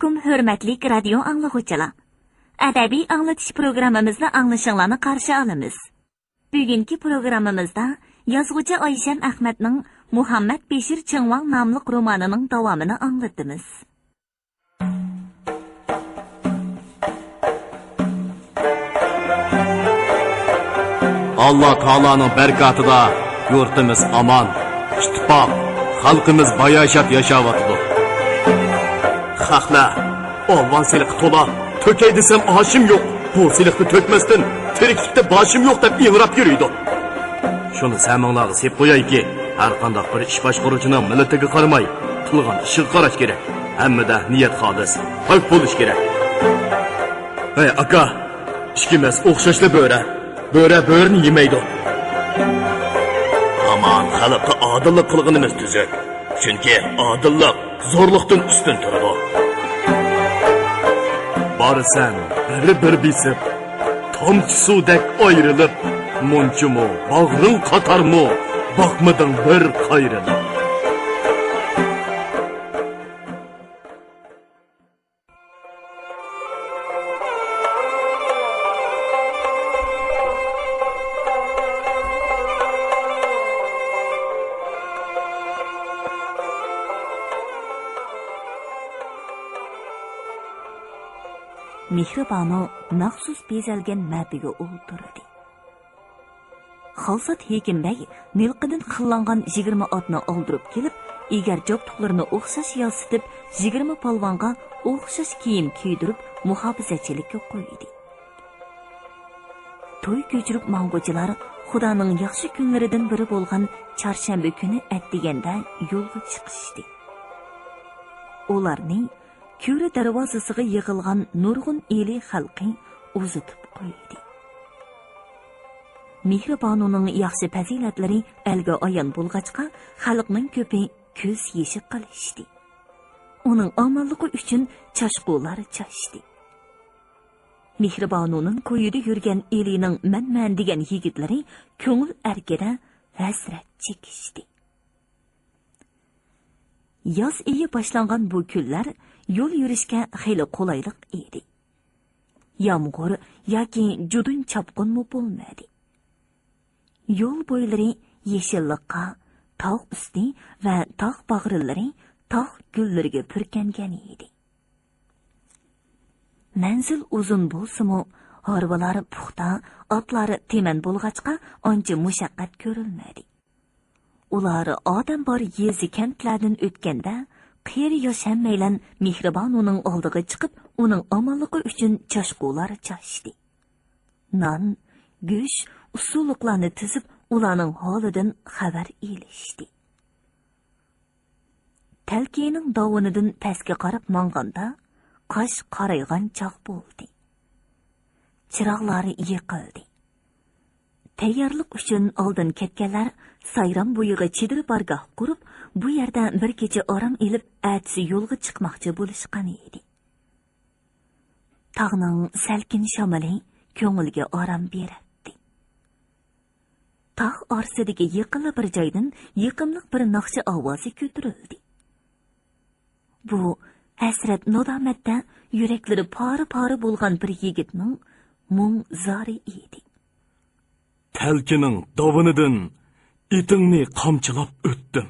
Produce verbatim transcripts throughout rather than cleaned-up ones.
ئەلەيكۇم، ھۆرمەتلىك رادىيو ئاڭلىغۇچىلار! ئەدەبىي ئاڭلىتىش پروگراممىمىزنى ئاڭلىشىڭلارنى قارشى ئالىمىز. بۈگۈنكى پروگراممىمىزدا يازغۇچى ئايشەم ئەخمەتنىڭ مۇھەممەد بېشىر چىڭۋاڭ ناملىق رومانىنىڭ داۋامىنى ئاڭلىتىمىز. ئاللا تائالانىڭ بەرىكاتىدا يۇرتىمىز ئامان، ئىتتىپاق، خەلقىمىز باياشات ياشاۋاتىدۇ. خەقلەر ئالۋان سېلىققا تولا، تۆكەي دېسەم ئاشىم يوق، بۇ سېلىقنى تۆكمەستىن تىرىكلىكتە باشىم يوق دەپ ئىڭراپ يۈرىدۇ. شۇنى سەمىڭلارغا سېلىپ قويايكى، ھەرقانداق بىر ئىش باشقۇرغۇچىنىڭ مىللىتىگە قارىماي، قىلغان ئىشىغا قاراش كېرەك. ھەممىدە نىيەت خالىس، پاك بولۇش كېرەك. ھەي ئاكا، ئىككىمىز ئوخشاشلا بۆرە. بۆرە بۆرىنى يېمەيدۇ. ھامان خەلققە ئادىللىق قىلغىنىمىز تۈزۈك. چۈنكى ئادىللىق زورلۇقتىن ئۈستۈن تۇرىدۇ. بارىسەن بىر-بىر بېسىپ، تامچە سۇدەك ئايرىلىپ، مۇنچىمۇ باغرىڭ قاتارمۇ، باقمىدىڭ بىر قايرىلىپ. مېھرىبانۇ مەخسۇس بېزەلگەن مەپىگە ئولتۇردى. خالسات ھېكىم بەگ نىلقىدىن خىللانغان يىگىرمە ئاتنى ئالدۇرۇپ كېلىپ، ئېگەر جابدۇقلىرىنى ئوخشاش ياسىتىپ، يىگىرمە پالۋانغا ئوخشاش كىيىم كىيدۈرۈپ، مۇھاپىزەتچىلىككە قويدى. توي كۆچۈرۈپ ماڭغۇچىلار خۇدانىڭ ياخشى كۈنلىرىدىن بىرى بولغان چارشەنبە كۈنى ئەتىگەندە يولغا چىقىشتى. ئۇلارنى كۆۋرۈ دەرۋازىسىغا يىغىلغان نۇرغۇن ئىلى خەلقى ئۇزىتىپ قويدى. مېھرىبانۇنىڭ ياخشى پەزىلەتلىرى ئەلگە ئايان بولغاچقا، خەلقنىڭ كۆپى كۆز يېشى قىلىشتى. ئۇنىڭ ئامانلىقى ئۈچۈن چاشقۇلار چاچتى. مېھرىبانۇنىڭ كويىدا يۈرگەن ئىلىنىڭ مەن-مەن دېگەن يىگىتلىرى كۆڭۈل ئەركىدە ھەسرەت چېكىشتى. ياز ئېيى باشلانغان بۇ كۈنلەر يول يۈرۈشكە خېلى قولايلىق ئىدى. يامغۇر ياكى جۇدۇن چاپقۇنمۇ بولمىدى. يول بويلىرى يېشىللىققا، تاغ ئۈستى ۋە تاغ باغرىلىرى تاغ گۈللىرىگە پۈركەنگەن ئىدى. مەنزىل ئۇزۇن بولسىمۇ، ھارۋىلار پۇختا، ئاتلار تېمەن بولغاچقا، ئانچە مۇشەققەت كۆرۈلمىدى. ئۇلار ئادەم بار يېزا-كەنتلەردىن ئۆتكەندە، قېرى-ياش ھەممەيلەن مېھرىبانۇنىڭ ئالدىغا چىقىپ، ئۇنىڭ ئامانلىقى ئۈچۈن چاشقۇلار چاچتى. نان، گۆش، ئۇسسۇلۇقلارنى تىزىپ، ئۇلارنىڭ ھالىدىن خەۋەر ئېلىشتى. تەلكىنىڭ داۋىنىدىن پەسكە قاراپ ماڭغاندا، قاش قارايغان چاغ بولدى. چىراغلار يېقىلدى. تەييارلىق ئۈچۈن ئالدىن كەتكەنلەر سايرام بويىغا چېدىر بارگاھ قۇرۇپ، بۇ يەردە بىر كېچە ئارام ئېلىپ، ئەتىسى يولغا چىقماقچى بولۇشقان ئىدى. تاغنىڭ سەلكىن شامىلى كۆڭۈلگە ئارام بېرەتتى. تاغ ئارىسىدىكى يېقىنلا بىر جايدىن يېقىملىق بىر ناخشا ئاۋازى كۆتۈرۈلدى. بۇ ھەسرەت-نادامەتتە يۈرەكلىرى پارە-پارە بولغان بىر يىگىتنىڭ مۇڭ-زارى ئىدى. تەلكىنىڭ داۋىنىدىن ئېتىڭنى قامچىلاپ ئۆتتۈم.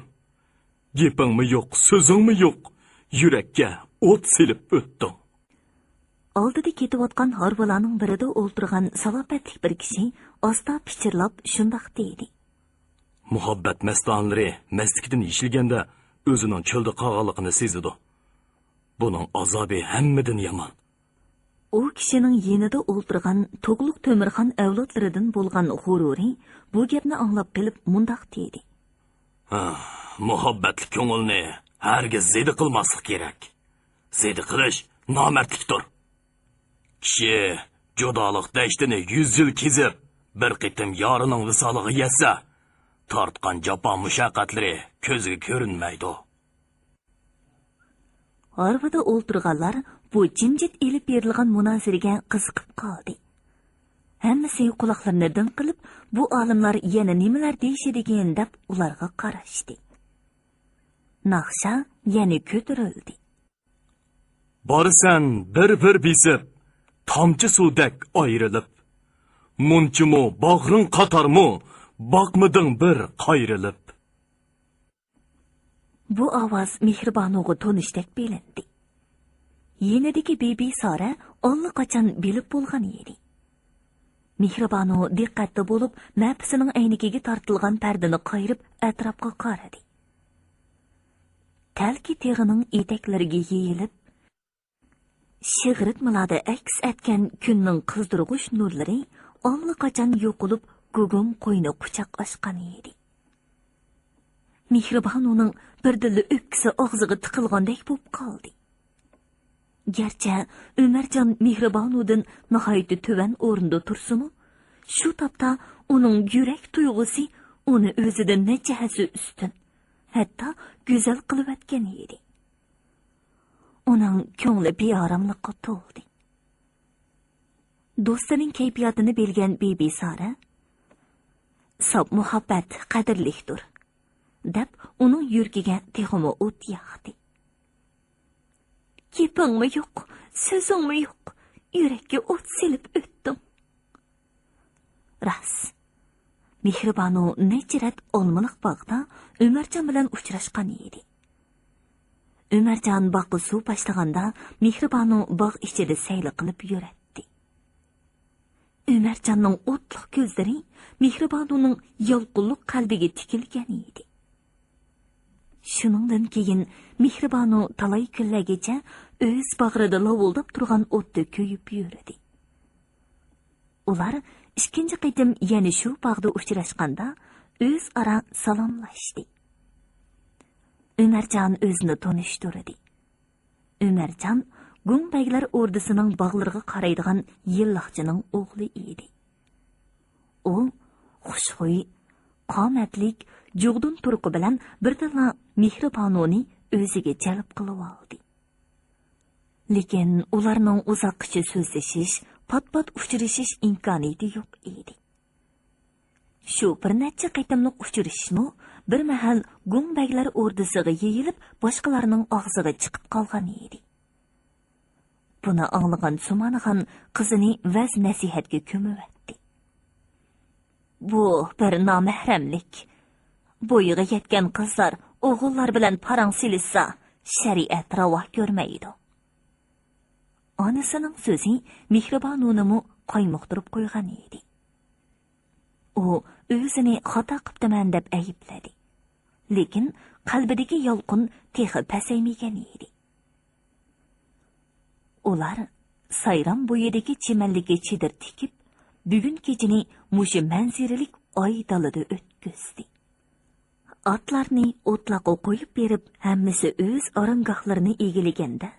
گېپىڭمۇ يوق، سۆزۈڭمۇ يوق، يۈرەككە ئوت سېلىپ ئۆتتۈڭ. ئالدىدا كېتىۋاتقان ھارۋىلارنىڭ بىرىدە ئولتۇرغان سالاپەتلىك بىر كىشى ئاستا پىچىرلاپ شۇنداق دېدى. مۇھەببەت مەستانىلىرى مەستلىكىدىن يېشىلگەندە ئۆزىنىڭ چۆلدە قالغانلىقىنى سېزىدۇ. بۇنىڭ ئازابى ھەممىدىن يامان. ئۇ كىشىنىڭ يېنىدا ئولتۇرغان تۇغلۇق تۆمۈرخان ئەۋلادلىرىدىن بولغان غۇرۇرى بۇ گەپنى ئاڭلاپ قېلىپ مۇنداق دېدى. ھە، مۇھەببەتلىك كۆڭۈلنى ھەرگىز زېدە قىلماسلىق كېرەك. زېدە قىلىش نامەردلىكتۇر. كىشى جۇدالىق دەشتىنى يۈز يىل كېزىپ، بىر قېتىم يارىنىڭ ۋىسالىغا يەتسە، تارتقان جاپا مۇشەققەتلىرى كۆزگە كۆرۈنمەيدۇ. ھارۋىدا ئولتۇرغانلار بۇ جىمجىت ئېلىپ بېرىلغان مۇنازىرىگە قىزىقىپ قالدى. ھەممىسى قۇلاقلىرىنى دىڭ قىلىپ، بۇ ئالىملار يەنە نېمىلەر دېيىشىدىكىن دەپ ئۇلارغا قاراشتى. ناخشا يەنە كۆتۈرۈلدى. بارىسەن بىر-بىر بېسىپ، تامچە سۇدەك ئايرىلىپ. مۇنچىمۇ باغرىڭ قاتارمۇ، باقمىدىڭ بىر قايرىلىپ. بۇ ئاۋاز مېھرىبانۇغا تونۇشتەك بىلىندى. يېنىدىكى بىبى سارە ئاللىقاچان بىلىپ بولغان ئىدى. مېھرىبانۇ دىققەتتە بولۇپ، مەپىسىنىڭ ئەينىكىگە تارتىلغان پەردىنى قايرىپ، ئەتراپقا قارىدى. تەلكە تېغىنىڭ ئېتەكلىرىگە يېيىلىپ، شىغرىتمىلاردا ئەكس ئەتكەن كۈننىڭ قىزدۇرغۇچ نۇرلىرى ئاللىقاچان يوقىلىپ، گۇگۇم قوينى قۇچاق ئاچقان ئىدى. مېھرىبانۇنىڭ بىردىنلا ئۆپكىسى ئاغزىغا تىقىلغاندەك بولۇپ قالدى. گەرچە ئۆمەرجان مېھرىبانۇدىن ناھايىتى تۆۋەن ئورۇندا تۇرسىمۇ، شۇ تاپتا ئۇنىڭ يۈرەك تۇيغۇسى ئۇنى ئۆزىدىن نەچچە ھەسسە ئۈستۈن، ھەتتا گۈزەل قىلىۋەتكەن ئىدى. ئۇنىڭ كۆڭلى بىئاراملىققا تولدى. دوستىنىڭ كەيپىياتىنى بىلگەن بىبى سارە، «ساپ مۇھەببەت قەدىرلىكتۇر» دەپ، ئۇنىڭ يۈرىكىگە تېخىمۇ ئوت ياقتى. «گېپىڭمۇ يوق، سۆزۈڭمۇ يوق، يۈرەككە ئوت سېلىپ ئۆتتۈڭ.» راست. مېھرىبانۇ نەچچە رەت ئالمىلىق باغدا ئۆمەرجان بىلەن ئۇچراشقان ئىدى. ئۆمەرجان باغقا سۇ باشلىغاندا، مېھرىبانۇ باغ ئىچىدە سەيلە قىلىپ يۈرەتتى. ئۆمەرجاننىڭ ئوتلۇق كۆزلىرى مېھرىبانۇنىڭ يالقۇنلۇق قەلبىگە تىكىلگەن ئىدى. شۇنىڭدىن كېيىن مېھرىبانۇ تالاي كۈنلەرگىچە ئۆز باغرىدا لاۋۇلداپ تۇرغان ئوتتا كۆيۈپ يۈردى. ئۇلار ئىككىنچى قېتىم يەنە شۇ باغدا ئۇچراشقاندا، ئۆزئارا سالاملاشتى. ئۆمەرجان ئۆزىنى تونۇشتۇردى. ئۆمەرجان گۇڭ بەگلەر ئوردىسىنىڭ باغلىرىغا قارايدىغان يىللىقچىنىڭ ئوغلى ئىدى. ئۇ خۇشخۇي، قامەتلىك، جۇغدۇن تۇرقى بىلەن بىردىنلا مېھرىبانۇنى ئۆزىگە جەلپ قىلىۋالدى. لېكىن ئۇلارنىڭ ئۇزاققىچە سۆزلىشىش، پات-پات ئۇچرىشىش ئىمكانىيىتى يوق ئىدى. شۇ بىر نەچچە قېتىملىق ئۇچرىشىشمۇ بىر مەھەل گۇڭ بەگلەر ئوردىسىغا يېيىلىپ، باشقىلارنىڭ ئاغزىغا چىقىپ قالغان ئىدى. بۇنى ئاڭلىغان سۇمانخان قىزىنى ۋەز-نەسىھەتكە كۆمۈۋەتتى. «بۇ بىر نامەھرەملىك. بويىغا يەتكەن قىزلار ئوغۇللار بىلەن پاراڭ سېلىشسا، شەرىئەت راۋا كۆرمەيدۇ.» ئانىسىنىڭ سۆزى مېھرىبانۇنىمۇ قايمۇقتۇرۇپ قويغان ئىدى. ئۇ ئۆزىنى خاتا قىپتىمەن دەپ ئەيىبلىدى. لېكىن قەلبىدىكى يالقۇن تېخى پەسەيمىگەن ئىدى. ئۇلار سايرام بويىدىكى چىمەنلىككە چېدىر تىكىپ، بۈگۈن كېچىنى مۇشۇ مەنزىرىلىك ئاي دالىدا ئۆتكۈزدى. ئاتلارنى ئوتلاققا قويۇپ بېرىپ، ھەممىسى ئۆز ئارامگاھلىرىنى ئىگىلىگەندە،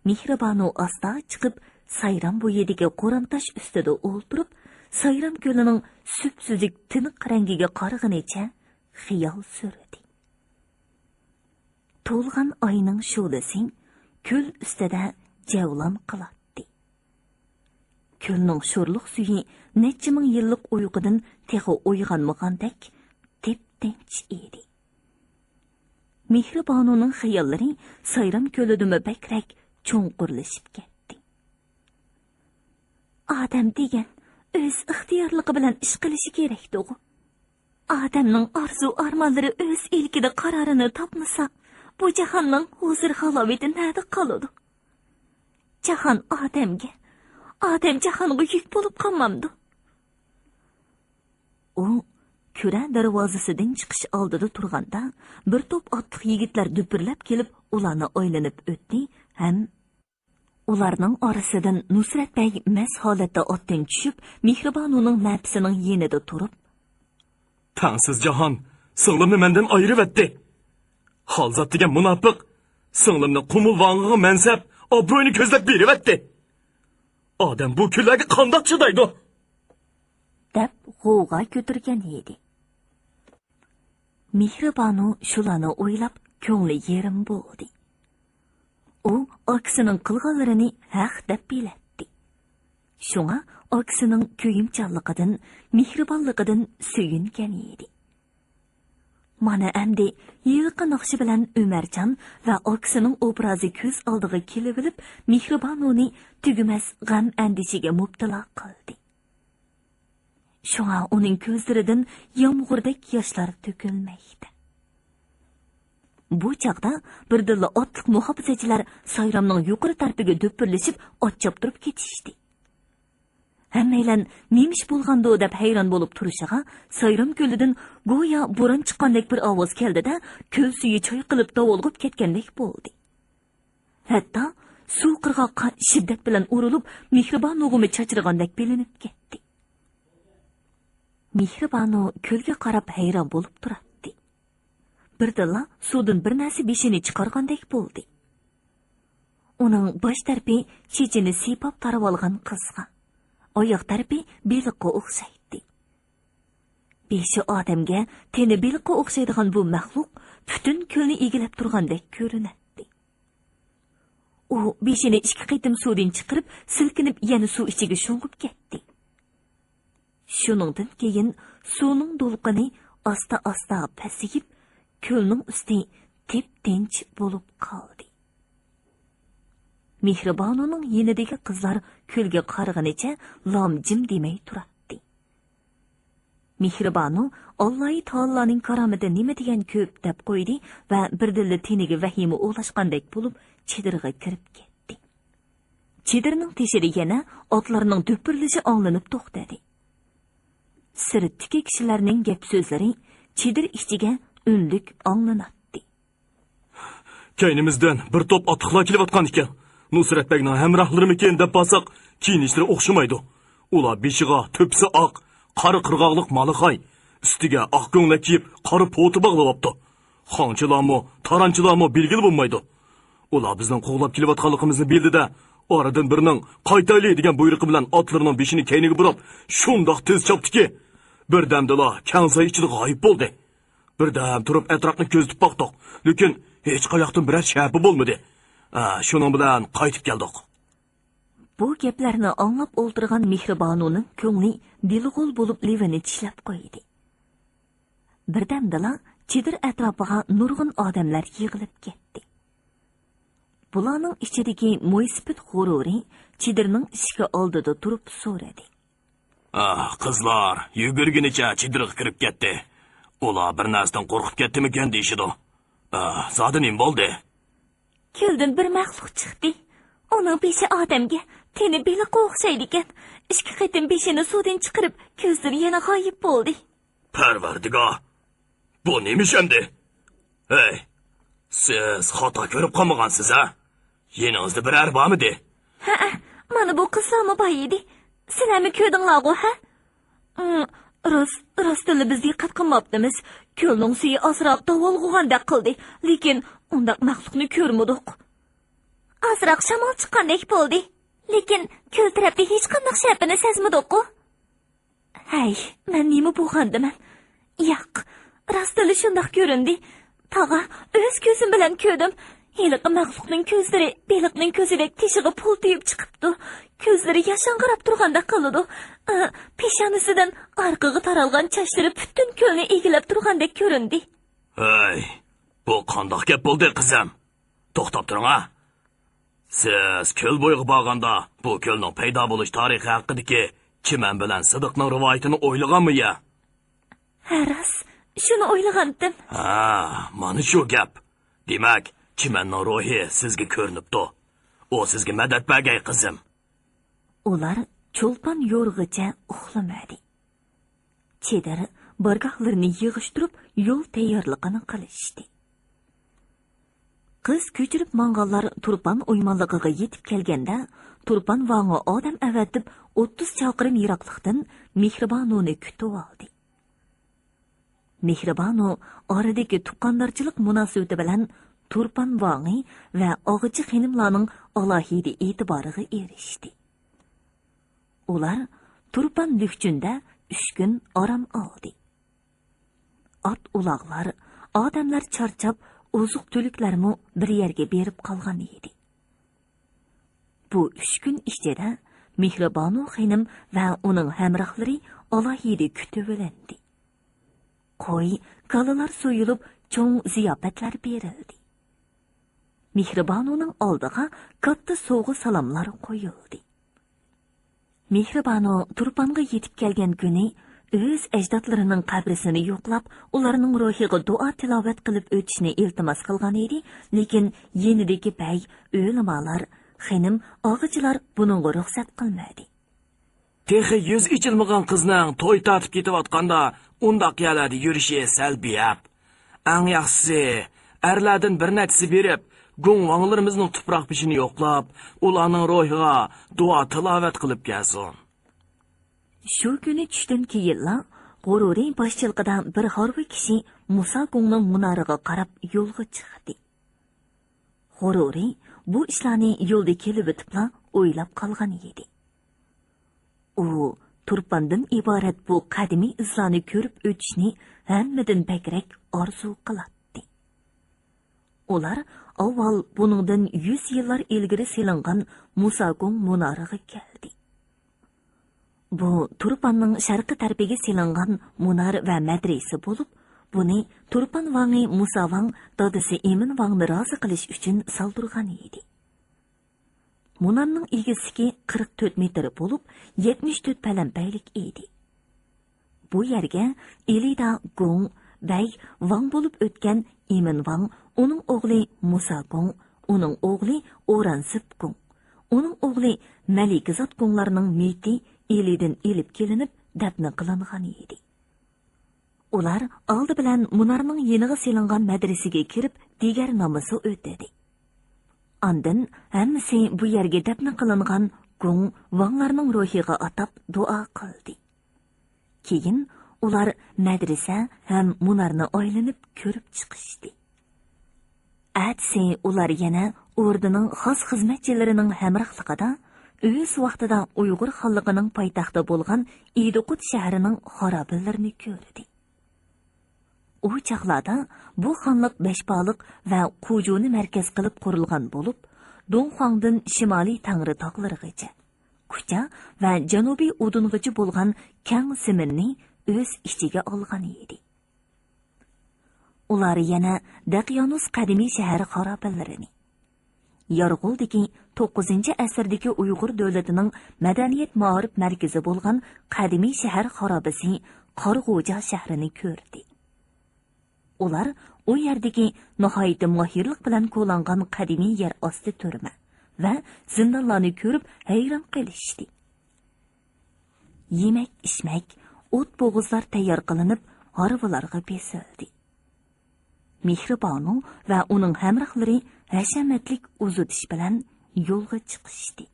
مېھرىبانۇ ئاستا چىقىپ، سايرام بويىدىكى قورام تاش ئۈستىدە ئولتۇرۇپ، سايرام كۆلىنىڭ سۈپسۈزۈك تىنىق رەڭگىگە قارىغىنىچە خىيال سۈردى. تولغان ئاينىڭ شولىسى كۆل ئۈستىدە جەۋلان قىلاتتى. كۆلنىڭ شورلۇق سۈيى نەچچە مىڭ يىللىق ئۇيقۇدىن تېخى ئويغانمىغاندەك تىپتىنچ ئىدى. مېھرىبانۇنىڭ خىياللىرى سايرام كۆلىدىمۇ بەكرەك چوڭقۇرلىشىپ كەتتى. ئادەم دېگەن ئۆز ئىختىيارلىقى بىلەن ئىش قىلىشى كېرەكتىغۇ. ئادەمنىڭ ئارزۇ-ئارمانلىرى ئۆز ئىلكىدە قارارىنى تاپمىسا، بۇ جاھاننىڭ ھۇزۇر-ھالاۋىتى نەدە قالىدۇ؟ جاھان ئادەمگە، ئادەم جاھانغا يۈك بولۇپ قالمامدۇ؟ ئۇ كۈرە دەرۋازىسىدىن چىقىش ئالدىدا تۇرغاندا، بىر توپ ئاتلىق يىگىتلەر دۈپۈرلەپ كېلىپ، ئۇلارنى ئايلىنىپ ئۆتتى ھەم ئۇلارنىڭ ئارىسىدىن نۇسرەت بەگ مەست ھالەتتە ئاتتىن چۈشۈپ، مېھرىبانۇنىڭ مەپىسىنىڭ يېنىدا تۇرۇپ، تەڭسىز جاھان سىڭلىمنى مەندىن ئايرىۋەتتى. خالزات دېگەن مۇناپىق سىڭلىمنى قۇمۇل ۋاڭىغا مەنسەپ، ئابرۇينى كۆزلەپ بېرىۋەتتى. ئادەم بۇ كۈنلەرگە قانداق چىدايدۇ؟ دەپ غوۋغا كۆتۈرگەن ئىدى. مېھرىبانۇ شۇلارنى ئويلاپ، كۆڭلى يېرىم بولدى. ئۇ ئاكىسىنىڭ قىلغانلىرىنى ھەق دەپ بىلەتتى. شۇڭا ئاكىسىنىڭ كۆيۈمچانلىقىدىن، مېھرىبانلىقىدىن سۆيۈنگەن ئىدى. مانا ئەمدى ھېلىقى ناخشا بىلەن ئۆمەرجان ۋە ئاكىسىنىڭ ئوبرازى كۆز ئالدىغا كېلىۋېلىپ، مېھرىبانۇنى تۈگىمەس غەم-ئەندىشىگە مۇپتىلا قىلدى. شۇڭا ئۇنىڭ كۆزلىرىدىن يامغۇردەك ياشلار تۆكۈلمەكتە. بۇ چاغدا بىردىنلا ئاتلىق مۇھاپىزەتچىلەر سايرامنىڭ يۇقىرى تەرىپىگە دۈپۈرلىشىپ ئات چاپتۇرۇپ كېتىشتى. ھەممەيلەن نېمە ئىش بولغاندۇ دەپ ھەيران بولۇپ تۇرۇشىغا، سايرام كۆلىدىن گويا بوران چىققاندەك بىر ئاۋاز كەلدى-دە، كۆل سۈيى چايقىلىپ داۋالغۇپ كەتكەندەك بولدى. ھەتتا سۇ قىرغاققا شىددەت بىلەن ئۇرۇلۇپ، مېھرىبانۇغىمۇ چاچرىغاندەك بىلىنىپ كەتتى. مېھرىبانۇ كۆلگە قاراپ ھەيران بولۇپ تۇراتتى. بىردىنلا سۇدىن بىر نەرسە بېشىنى چىقارغاندەك بولدى. ئۇنىڭ باش تەرىپى چېچىنى سىيپاپ تارىۋالغان قىزغا، ئاياغ تەرىپى بېلىققا ئوخشايتتى. بېشى ئادەمگە، تېنى بېلىققا ئوخشايدىغان بۇ مەخلۇق پۈتۈن كۆلنى ئىگىلەپ تۇرغاندەك كۆرۈنەتتى. ئۇ بېشىنى ئىككى قېتىم سۇدىن چىقىرىپ، سىلكىنىپ يەنە سۇ ئىچىگە شۇڭغۇپ كەتتى. شۇنىڭدىن كېيىن سۇنىڭ دولقۇنى ئاستا-ئاستا پەسىيىپ، كۆلنىڭ ئۈستى تىپ-تىنچ بولۇپ قالدى. مېھرىبانۇنىڭ يېنىدىكى قىزلار كۆلگە قارىغىنىچە لام-جىم دېمەي تۇراتتى. مېھرىبانۇ ئاللاھى تائالانىڭ كارامىتى نېمە دېگەن كۆپ دەپ قويدى ۋە بىردىنلا تېنىگە ۋەھىمە ئولاشقاندەك بولۇپ، چېدىرغا كىرىپ كەتتى. چېدىرنىڭ تېشىدا يەنە ئاتلارنىڭ دۈپۈرلىشى ئاڭلىنىپ توختىدى. سىرتتىكى كىشىلەرنىڭ گەپ-سۆزلىرى چېدىر ئىچىگە ئۈنلۈك ئاڭلىناتتى. كەينىمىزدىن بىر توپ ئاتلىقلار كېلىۋاتقان ئىكەن. نۇسرەت بەگنىڭ ھەمراھلىرىمىكىن دەپ بارساق، كىيىنىشلىرى ئوخشىمايدۇ. ئۇلار بېشىغا تۆپىسى ئاق، قارا قىرغاقلىق مالىخاي، ئۈستىگە ئاق كۆڭلەك كىيىپ، قارا پوتا باغلاۋاپتۇ. خاڭچىلارمۇ، تارانچىلارمۇ بىلگىلى بولمايدۇ. ئۇلار بىزنىڭ قوغلاپ كېلىۋاتقانلىقىمىزنى بىلدى-دە، ئارىدىن بىرىنىڭ «قايتايلى» دېگەن بۇيرۇقى بىلەن ئاتلىرىنىڭ بېشىنى كەينىگە بۇراپ، شۇنداق تېز چاپتىكى، بىردەمدىلا كەڭ ساي ئىچىدە غايىب بولدى. بىردەم تۇرۇپ ئەتراپنى كۆزىتىپ باقتۇق، لېكىن ھېچقاياقتىن بىرەر شەپە بولمىدى. ھە، شۇنىڭ بىلەن قايتىپ كەلدۇق. بۇ گەپلەرنى ئاڭلاپ ئولتۇرغان مېھرىبانۇنىڭ كۆڭلى دىلغول بولۇپ لېۋىنى چىشلەپ قويدى. بىردەمدىلا چېدىر ئەتراپىغا نۇرغۇن ئادەملەر يىغىلىپ كەتتى. بۇلارنىڭ ئىچىدىكى مويسىپىت غۇرۇرى چېدىرنىڭ ئىشىكى ئالدىدا تۇرۇپ سورىدى. ئاھ، قىزلار يۈگۈرگىنىچە چېدىرغا كىرىپ كەتتى. ئۇلار بىر نەرسىدىن قورقۇپ كەتتىمىكىن دېيىشىدۇ. ئاھ، زادى نېمە بولدى؟ كۆلدىن بىر مەخلۇق چىقتى. ئۇنىڭ بېشى ئادەمگە، تېنى بېلىققا ئوخشايدىكەن. ئىككى قېتىم بېشىنى سۇدىن چىقىرىپ، كۆزلىرى يەنە غايىب بولدى. پەرۋەردىگار، بۇ نېمە ئىش ئەمدى؟ ھەي، سىز خاتا كۆرۈپ قالمىغانسىز ھە؟ يېنىڭىزدا بىرەر بارمىدى؟ ھەئە، مانا بۇ قىزلارمۇ بار ئىدى. سىلەرمۇ كۆردۈڭلارغۇ ھە؟ ئىم، راست، راستتىنلا بىز دىققەت قىلماپتىمىز. كۆلنىڭ سۈيى ئازراق داۋالغۇغاندەك قىلدى، لېكىن ئۇنداق مەخلۇقنى كۆرمىدۇق. ئازراق شامال چىققاندەك بولدى، لېكىن كۆل تەرەپتە ھېچقانداق شەپىنى سەزمىدۇققۇ. ھەي، مەن نېمە بولغاندىمەن؟ ياق، راستتىنلا شۇنداق كۆرۈندى. تاغا، ئۆز كۆزۈم بىلەن كۆردۈم. ھېلىقى مەخلۇقنىڭ كۆزلىرى بېلىقنىڭ كۆزىدەك تېشىغا پۇل تېگىپ چىقىپتۇ. كۆزلىرى ياشاڭغىراپ تۇرغاندەك قىلىدۇ. ئا، پېشانىسىدىن ئارقىغا تارالغان چاچلىرى پۈتۈن كۆلنى ئىگىلەپ تۇرغاندەك كۆرۈندى. ھەي، بۇ قانداق گەپ بولدى، قىزىم؟ توختاپ تۇرۇڭ ھە! سىز كۆل بويىغا بارغاندا، بۇ كۆلنىڭ پەيدا بولۇش تارىخى ھەققىدىكى چىمەن بىلەن سىدىقنىڭ رىۋايىتىنى ئويلىغانمۇ يا؟ ھە، راست، شۇنى ئويلىغانتىم. ھە، مانا شۇ گەپ. دېمەك، چىمەننىڭ روھى سىزگە كۆرۈنۈپتۇ. ئۇ سىزگە مەدەت بەرگەي، قىزىم. ئۇلار چولپان يورغىچە ئۇخلىمىدى. چېدىر بارگاھلىرىنى يىغىشتۇرۇپ، يول تەييارلىقىنى قىلىشتى. قىز كۆچۈرۈپ ماڭغانلار تۇرپان ئويمانلىقىغا يېتىپ كەلگەندە، تۇرپان ۋاڭى ئادەم ئەۋەتىپ، ئوتتۇز چاقىرىم يىراقلىقتىن مېھرىبانۇنى كۈتۈۋالدى. مېھرىبانۇ ئارىدىكى تۇغقاندارچىلىق مۇناسىۋىتى بىلەن تۇرپان ۋاڭى ۋە ئاغىچى خېنىملارنىڭ ئالاھىدە ئېتىبارىغا ئېرىشتى. ئۇلار تۇرپان لۈكچۈندە ئۈچ كۈن ئارام ئالدى. ئات-ئۇلاغلار، ئادەملەر چارچاپ، ئوزۇق-تۈلۈكلەرمۇ بىر يەرگە بېرىپ قالغان ئىدى. بۇ ئۈچ كۈن ئىچىدە مېھرىبانۇ خېنىم ۋە ئۇنىڭ ھەمراھلىرى ئالاھىدە كۈتۈۋېلىندى. قوي، كالىلار سويۇلۇپ، چوڭ زىياپەتلەر بېرىلدى. مېھرىبانۇنىڭ ئالدىغا كاتتا سوۋغا سالاملار قويۇلدى. مېھرىبانۇ تۇرپانغا يېتىپ كەلگەن كۈنى ئۆز ئەجدادلىرىنىڭ قەبرىسىنى يوقلاپ، ئۇلارنىڭ روھىغا دۇئا تىلاۋەت قىلىپ ئۆتۈشنى ئىلتىماس قىلغان ئىدى، لېكىن يېنىدىكى بەگ، ئۆلىمالار، خېنىم، ئاغىچىلار بۇنىڭغا رۇخسەت قىلمىدى. تېخى يۈزى ئېچىلمىغان قىزنىڭ توي تارتىپ كېتىۋاتقاندا ئۇنداق يەرلەردە يۈرۈشى سەل بىئەپ. ئەڭ ياخشىسى، ئەرلەردىن بىر نەچچىسى بېرىپ، گۇڭ ۋاڭلىرىمىزنىڭ تۇپراق بېشىنى يوقلاپ، ئۇلارنىڭ روھىغا دۇئا تىلاۋەت قىلىپ كەلسۇن. شۇ كۈنى چۈشتىن كېيىنلا غۇرۇرى باشچىلىقىدا بىر ھارۋا كىشى مۇسا گۇڭنىڭ مۇنارىغا قاراپ يولغا چىقتى. غۇرۇرى بۇ ئىشلارنى يولدا كېلىۋېتىپلا ئويلاپ قالغان ئىدى. ئۇ تۇرپاندىن ئىبارەت بۇ قەدىمىي ئىزلارنى كۆرۈپ ئۆتۈشنى ھەممىدىن بەكرەك ئارزۇ قىلاتتى. ئۇلار ئاۋۋال بۇنىڭدىن يۈز يىللار ئىلگىرى سېلىنغان مۇساگوڭ مۇنارىغا كەلدى. بۇ تۇرپاننىڭ شەرقىي تەرىپىگە سېلىنغان مۇنار ۋە مەدرىسە بولۇپ، بۇنى تۇرپان ۋاڭى مۇسا ۋاڭ دادىسى ئىمىن ۋاڭنى رازى قىلىش ئۈچۈن سالدۇرغان ئىدى. مۇنارنىڭ ئېگىزلىكى قىرىق تۆت مېتىر بولۇپ، يەتمىش تۆت پەلەمپەيلىك ئىدى. بۇ يەرگە ئىلىدا گۇڭ، بەي، ۋاڭ بولۇپ ئۆتكەن ئىمىن ۋاڭ، ئۇنىڭ ئوغلى مۇسا گۇڭ، ئۇنىڭ ئوغلى ئورانسىپ گۇڭ، ئۇنىڭ ئوغلى مەلىكىزات گۇڭلارنىڭ مېيىتى ئىلىدىن ئېلىپ كېلىنىپ دەپنە قىلىنغان ئىدى. ئۇلار ئالدى بىلەن مۇنارنىڭ يېنىغا سېلىنغان مەدرىسىگە كىرىپ دىگەر نامىزى ئۆتىدى. ئاندىن ھەممىسى بۇ يەرگە دەپنە قىلىنغان گۇڭ ۋاڭلارنىڭ روھىغا ئاتاپ دۇئا قىلدى. كېيىن ئۇلار مەدرىسە ھەم مۇنارنى ئايلىنىپ كۆرۈپ چىقىشتى. ئەتىسى ئۇلار يەنە ئوردىنىڭ خاس خىزمەتچىلىرىنىڭ ھەمراھلىقىدا ئۆز ۋاقتىدا ئۇيغۇر خانلىقىنىڭ پايتەختى بولغان ئىدىقۇت شەھىرىنىڭ خارابىلىرىنى كۆردى. ئۇ چاغلاردا بۇ خانلىق بەشپالىق ۋە قۇجۇنى مەركەز قىلىپ قۇرۇلغان بولۇپ، دۇڭخۇاڭدىن شىمالىي تەڭرى تاغلىرىغىچە، كۇچا ۋە جەنۇبىي ئۇدۇنغىچە بولغان كەڭ زېمىننى ئۆز ئىچىگە ئالغان ئىدى. ئۇلار يەنە دەقيانۇس قەدىمىي شەھەر خارابىلىرىنى، يارغولدىكى توققۇزىنچى ئەسىردىكى ئۇيغۇر دۆلىتىنىڭ مەدەنىيەت مائارىپ مەركىزى بولغان قەدىمىي شەھەر خارابىسى قارىغوجا شەھىرىنى كۆردى. ئۇلار ئۇ يەردىكى ناھايىتى ماھىرلىق بىلەن كولانغان قەدىمىي يەر ئاستى تۈرمە ۋە زىندانلارنى كۆرۈپ ھەيران قېلىشتى. يېمەك-ئىچمەك، ئوت-بوغۇزلار تەييار قىلىنىپ، ھارۋىلارغا بېسىلدى. مېھرىبانۇ ۋە ئۇنىڭ ھەمراھلىرى ھەشەمەتلىك ئۇزىتىش بىلەن يولغا چىقىشتى.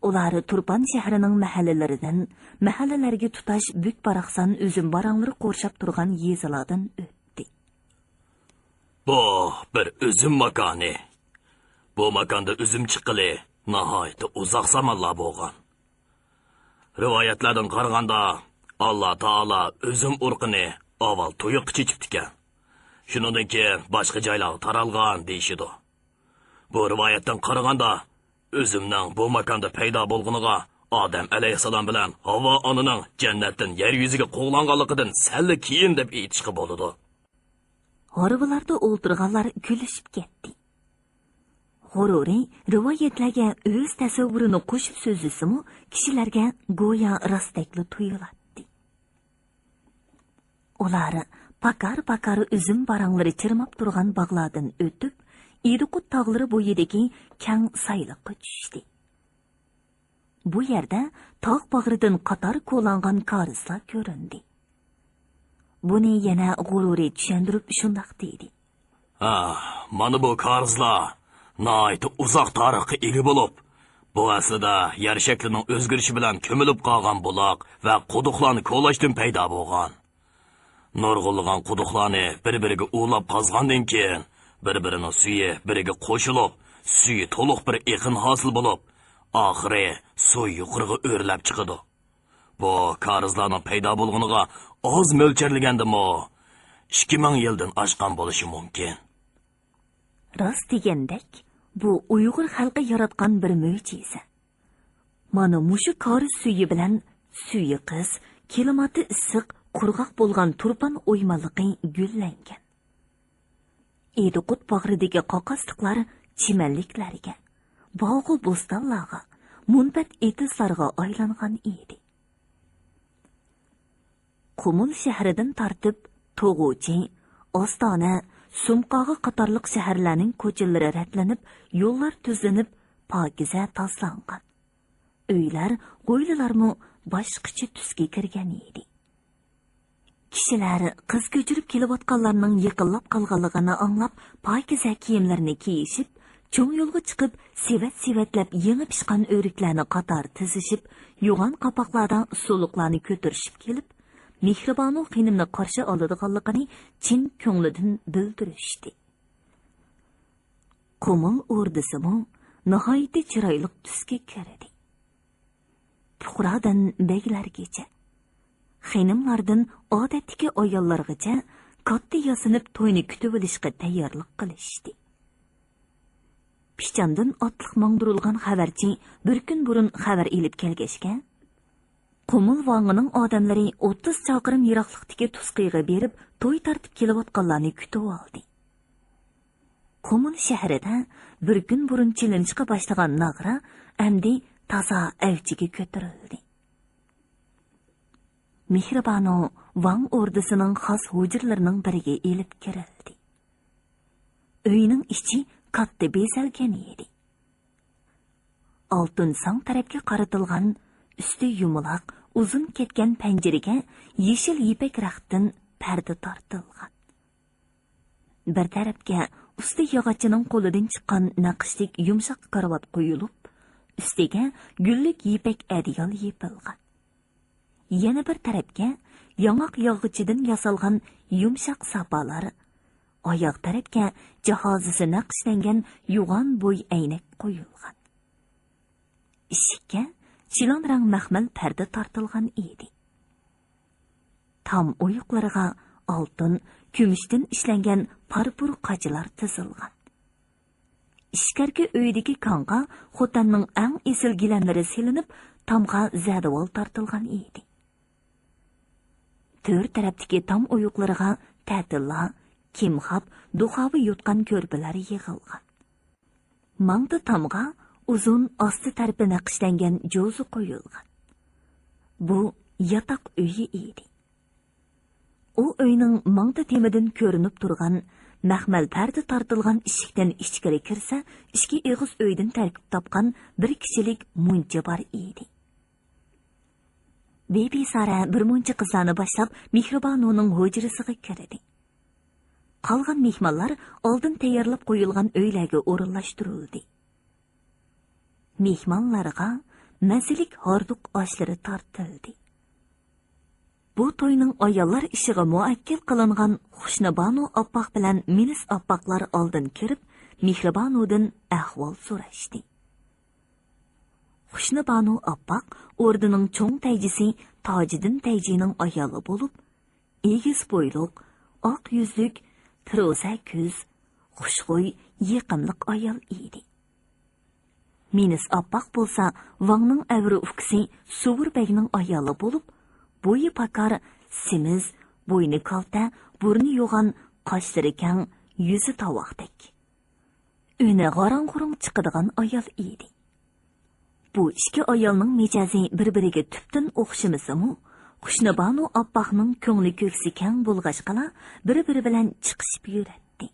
ئۇلار تۇرپان شەھىرىنىڭ مەھەللىلىرىدىن، مەھەللىلەرگە تۇتاش بۈك-باراقسان ئۈزۈم باراڭلىرى قورشاپ تۇرغان يېزىلاردىن ئۆتتى. بۇ بىر ئۈزۈم ماكانى. بۇ ماكاندا ئۈزۈم چىققىلى ناھايىتى ئۇزاق زامانلار بولغان. رىۋايەتلەردىن قارىغاندا، ئاللا تائالا ئۈزۈم ئۇرۇقىنى ئاۋۋال تۇيۇققا چېچىپتىكەن. شۇنىڭدىن كېيىن باشقا جايلارغا تارالغان دېيىشىدۇ. بۇ رىۋايەتتىن قارىغاندا، ئۈزۈمنىڭ بۇ ماكاندا پەيدا بولغىنىغا ئادەم ئەلەيھىسسالام بىلەن ھاۋا ئانىنىڭ جەننەتتىن يەر يۈزىگە قوغلانغانلىقىدىن سەللا كېيىن دەپ ئېيتىشقا بولىدۇ. ھارۋىلاردا ئولتۇرغانلار كۈلۈشۈپ كەتتى. غۇرۇرى رىۋايەتلەرگە ئۆز تەسەۋۋۇرىنى قوشۇپ سۆزلىسىمۇ، كىشىلەرگە گويا راستتەكلا تۇيۇلاتتى. ئۇلار پاكار-پاكار ئۈزۈم باراڭلىرى چىرماپ تۇرغان باغلاردىن ئۆتۈپ، ئىدىقۇت تاغلىرى بويىدىكى كەڭ سايلىققا چۈشتى. بۇ يەردە تاغ باغرىدىن قاتار كولانغان كارىزلار كۆرۈندى. بۇنى يەنە غۇرۇرى چۈشەندۈرۈپ شۇنداق دېدى. ھا، مانا بۇ كارىزلار ناھايىتى ئۇزاق تارىخقا ئىگە بولۇپ، بۇ ئەسلىدە يەر شەكلىنىڭ ئۆزگىرىشى بىلەن كۆمۈلۈپ قالغان بۇلاق ۋە قۇدۇقلارنى كولاشتىن پەيدا بولغان. نۇرغۇنلىغان قۇدۇقلارنى بىر-بىرىگە ئۇلاپ قازغاندىن كېيىن، بىر-بىرىنىڭ سۈيى بىرىگە قوشۇلۇپ، سۈيى تولۇق بىر ئېقىن ھاسىل بولۇپ، ئاخىرى سۇ يۇقىرىغا ئۆرلەپ چىقىدۇ. بۇ كارىزلارنىڭ پەيدا بولغىنىغا ئاز مۆلچەرلىگەندىمۇ ئىككى مىڭ يىلدىن ئاشقان بولۇشى مۇمكىن. راست دېگەندەك، بۇ ئۇيغۇر خەلقى ياراتقان بىر مۆجىزە. مانا مۇشۇ كارىز سۈيى بىلەن سۈيى قىس، كىلىماتى ئىسسىق قۇرغاق بولغان تۇرپان ئويمانلىقى گۈللەنگەن. ئىدىقۇت باغرىدىكى قاقاسلىقلار چىمەنلىكلەرگە، باغۇ بوستانلارغا، مۇنبەت ئېتىزلارغا ئايلانغان ئىدى. قۇمۇل شەھىرىدىن تارتىپ توغۇچى، ئاستانە، سۇمقاغا قاتارلىق شەھەرلەرنىڭ كوچىلىرى رەتلىنىپ، يوللار تۈزلىنىپ، پاكىزە تازىلانغان. ئۆيلەر، ھويلىلارمۇ باشقىچە تۈسكە كىرگەن ئىدى. كىشىلەر قىز كۆچۈرۈپ كېلىۋاتقانلارنىڭ يېقىنلاپ قالغانلىقىنى ئاڭلاپ، پاكىزە كىيىملىرىنى كىيىشىپ، چوڭ يولغا چىقىپ، سېۋەت-سېۋەتلەپ يېڭى پىشقان ئۆرۈكلەرنى قاتار تىزىشىپ، يوغان قاپاقلاردا سۇلۇقلارنى كۆتۈرۈشۈپ كېلىپ، مېھرىبانۇ خېنىمنى قارشى ئالىدىغانلىقىنى چىن كۆڭلىدىن بىلدۈرۈشتى. قۇمۇل ئوردىسىمۇ ناھايىتى چىرايلىق تۈسكە كىردى. پۇقرادىن بەگلەرگىچە، خېنىملاردىن ئادەتتىكى ئاياللارغىچە كاتتا ياسىنىپ توينى كۈتۈۋېلىشقا تەييارلىق قىلىشتى. پىچاندىن ئاتلىق ماڭدۇرۇلغان خەۋەرچى بىر كۈن بۇرۇن خەۋەر ئېلىپ كەلگەچكە، قۇمۇل ۋاڭىنىڭ ئادەملىرى ئوتتۇز چاقىرىم يىراقلىقتىكى تۇسقىغا بېرىپ، توي تارتىپ كېلىۋاتقانلارنى كۈتۈۋالدى. قۇمۇل شەھىرىدە بىر كۈن بۇرۇن چېلىنىشقا باشلىغان ناغرا ئەمدى تازا ئەۋجىگە كۆتۈرۈلدى. مېھرىبانۇ ۋاڭ ئوردىسىنىڭ خاس ھۇجرىلىرىنىڭ بىرىگە ئېلىپ كىرىلدى. ئۆينىڭ ئىچى كاتتا بېزەلگەن ئىدى. ئالتۇن ساڭ تەرەپكە قارىتىلغان، ئۈستى يۇمىلاق، ئۇزۇن كەتكەن پەنجىرىگە يېشىل يىپەك رەختتىن پەردە تارتىلغان. بىر تەرەپكە ئۇستا ياغاچچىنىڭ قولىدىن چىققان نەقىشلىك يۇمشاق كارىۋات قويۇلۇپ، ئۈستىگە گۈللۈك يىپەك ئەدىيال يېپىلغان. يەنە بىر تەرەپكە ياڭاق ياغىچىدىن ياسالغان يۇمشاق ساپالار، ئاياغ تەرەپكە جاھازىسى نەقىشلەنگەن يوغان بوي ئەينەك قويۇلغان. ئىشىككە چىلان رەڭ مەخمەل پەردە تارتىلغان ئىدى. تام ئويۇقلىرىغا ئالتۇن، كۈمۈشتىن ئىشلەنگەن پارپۇر قاچىلار تىزىلغان. ئىچكەركى ئۆيدىكى كاڭغا خوتەننىڭ ئەڭ ئېسىل گىلەملىرى سېلىنىپ، تامغا زەدىۋال تارتىلغان ئىدى. تۆر تەرەپتىكى تام ئويۇقلىرىغا تەتىللا، كىمخاپ، دۇخاۋا يوتقان كۆرپىلەر يىغىلغان. ماڭدا تامغا ئۇزۇن ئاستى تەرىپى نەقىشلەنگەن جوزا قويۇلغان. بۇ ياتاق ئۆيى ئىدى. ئۇ ئۆينىڭ ماڭدا تېمىدىن كۆرۈنۈپ تۇرغان مەخمەل پەردە تارتىلغان ئىشىكتىن ئىچكىرى كىرسە، ئىككى ئېغىز ئۆيدىن تەركىب تاپقان بىر كىشىلىك مۇنچا بار ئىدى. بىبىسارە بىر مۇنچە قىزلارنى باشلاپ، مېھرىبانۇنىڭ ھۇجرىسىغا كىردى. قالغان مېھمانلار ئالدىن تەييارلاپ قويۇلغان ئۆيلەرگە ئورۇنلاشتۇرۇلدى. مېھمانلارغا مەززىلىك ھاردۇق ئاشلىرى تارتىلدى. بۇ توينىڭ ئاياللار ئىشىغا مۇئەككىل قىلىنغان خۇشنىبانۇ ئاپپاق بىلەن مىنىس ئاپپاقلار ئالدىن كىرىپ، مېھرىبانۇدىن ئەھۋال سوراشتى. خۇشنىبانۇ ئاپپاق ئوردىنىڭ چوڭ تەيجىسى تاجىدىن تەيجىنىڭ ئايالى بولۇپ، ئېگىز بويلۇق، ئاق يۈزلۈك، پىروزە كۆز، خۇشخۇي، يېقىملىق ئايال ئىدى. مىنىس ئاپپاق بولسا ۋاڭنىڭ ئەۋرى ئۇكىسى سۇۋۇر بەگنىڭ ئايالى بولۇپ، بويى پاكار، سېمىز، بوينى كالتە، بۇرنى يوغان، قاشلىرى كەڭ، يۈزى تاۋاقتەك. ئۈنى غاراڭ-غۇرۇڭ چىقىدىغان ئايال ئىدى. بۇ ئىككى ئايالنىڭ مىجەزى بىر-بىرىگە تۈپتىن ئوخشىمىسىمۇ، خۇشنىبانۇ ئاپپاقنىڭ كۆڭلى كۆكسى كەڭ بولغاچقىلا، بىر-بىرى بىلەن چىقىشىپ يۈرەتتى.